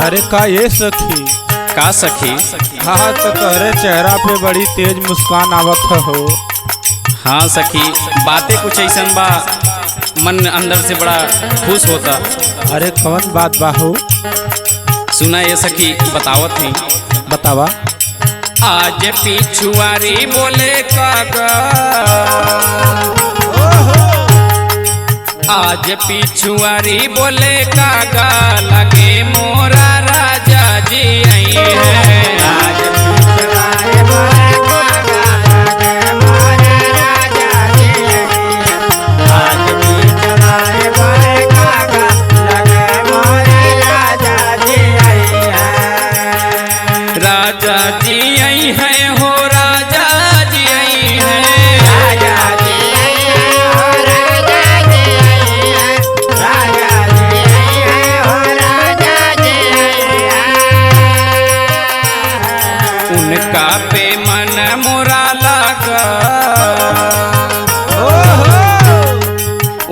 अरे का ये सखी? का सखी? हाँ तो तोहरे चेहरा पे बड़ी तेज मुस्कान आवत हो। हाँ सखी, बातें कुछ ऐसन बा, मन अंदर से बड़ा खुश होता। अरे कौन बात बाहू? सुना ये सखी, बतावत ही। बतावा। आज पिछुआरी बोले कागा, आज पिछुआरी बोले कागा, लगे मोरा राजा जी आई है। आज पिछुआरी बोले कागा, लगे मोरा राजा जी आई है। आज पिछुआरी बोले कागा, लगे मोरा राजा जी आई है। राजा जी आई है हो, राजा जी आई है। राजा जी आई है हो, राजा जी आई है। राजा जी आई है हो, राजा जी आई है। उनका पे मन मोरा लागा,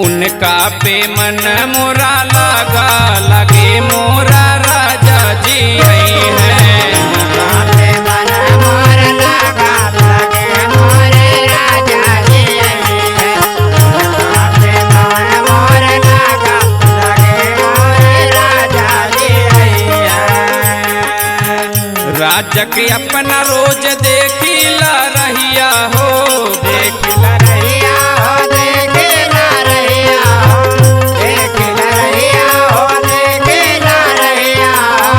उनका पे मन मोरा लागा, लगे मोरा राजा जी आई है। आपे मन मोर लागा, लगे मोरे राजा जी आई है। आपे मन मोर लागा, लगे मोरे राजा जी आई है। राजा के अपना रोज देखी ला रहिया हो, देख ला रहिया हो, देख ला रहिया हो, देख ला रहिया हो, देख ला रहिया हो।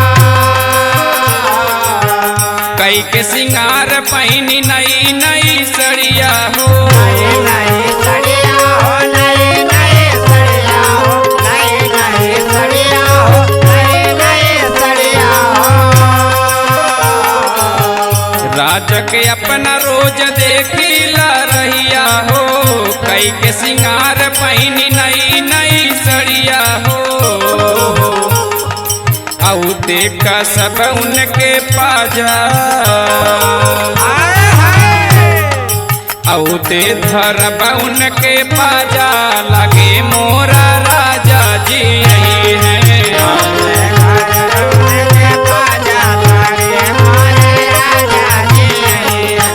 कई के सिंगार पहनी नई नई सड़िया हो, नई नई सड़िया हो, नई नई सड़िया हो, नई नई सड़िया हो, नई नई सड़िया हो। राजा के अपना रोज देखी ला रहिया हो, कई के सिंगार पहनी नई नई सड़िया हो। औ देखा सब उनके पाजा, आय हाय। औ ते धरब उनके पाजा, लगे मोरा राजा जी आई है। उनके पाजा, लगे मोरे राजा जी आई है।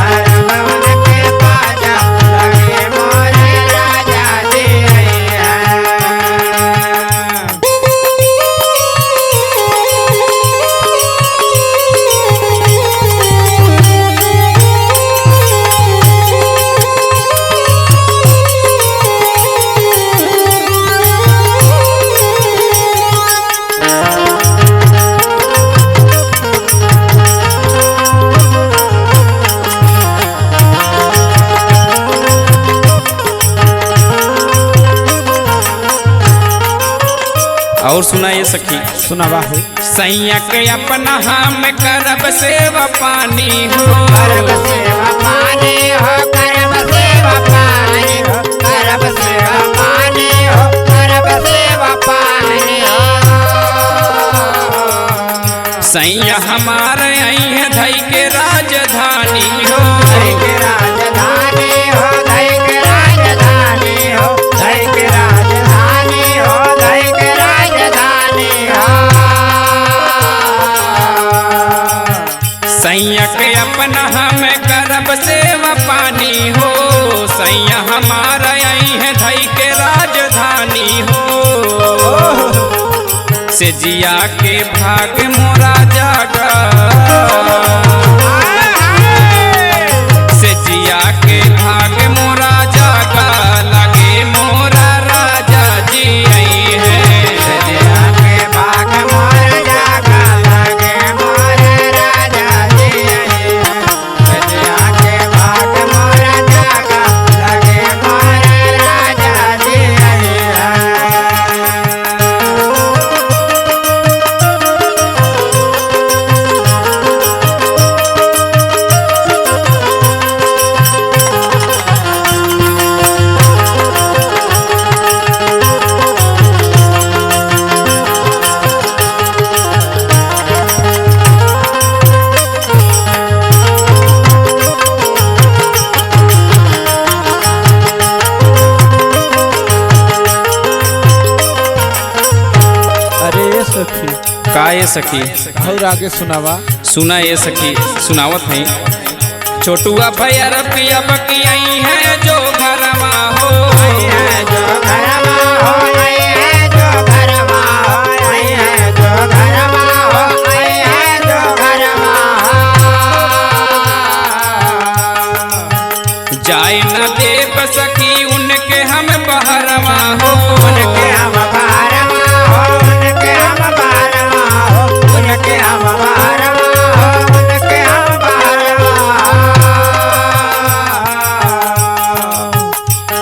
धर्म उनके पाजा, लगे मोरे राजा जी आई है। और सुना ये सखी, सुनावा हो। सैया के अपना हम करब सेवा पानी हो, करब सेवा पानी हो, करब सेवा पानी हो, करब सेवा पानी हो, करब सेवा पानी हो। सैया हमारे आई है धई के राजधानी हो, धई के राजधानी हो, धई के राजधानी हो, धई के राजधानी हो, धई के राजधानी हो। सैया के अपना हम करब सेवा पानी हो, सैया हमारे आई है धई के राजधानी हो। से जिया के भाग मोरा जागा, से जिया के भाग मोरा जागा, लगे मोरा राजा जी आई है। सजिया के भाग मोर जागा, लगे मोर राजा जी आई है। सजिया के भाग मोर जागा, लगे मोर राजा जी आई है। सखी। का ये सखी? और आगे सुनावा। सुना ये सखी, सुनावत है। छोटुआ भैया रपिया बकियाई है जो घरमा हो। है जो घरमा हो, आई है जो घरमा हो, आई है जो घरमा हो, आई है जो घरमा हो। जाए न देव सखी उनके हम बहरवा हो। उनके हम बारवा हो, उनके हम बारवा हो, उनके हम बारवा हो, उनके हम बारवा हो।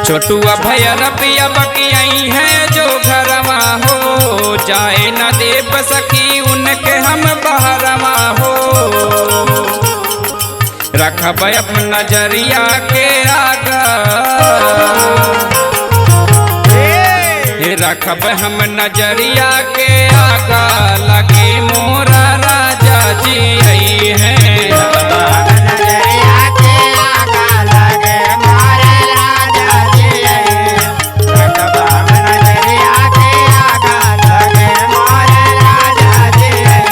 छोटुआ भैया रपिया बकियाई है जो घरवा हो। जाए न देव सखी उनके हम बहरवा हो। रखब अपना नजरिया के आगा, रखब हम नजरिया के आगा, लगे मोरा राजा जी आई है। नजरिया के आगा लगे मोरे राजा जी आई। रखब नजरिया के आगा लगे मोरे राजा जी आई।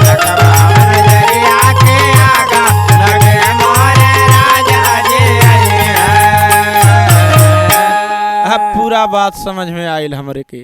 रखब नजरिया के आगा लगे मोरे राजा जी आई। अब पूरा बात समझ में आयल हमरे के।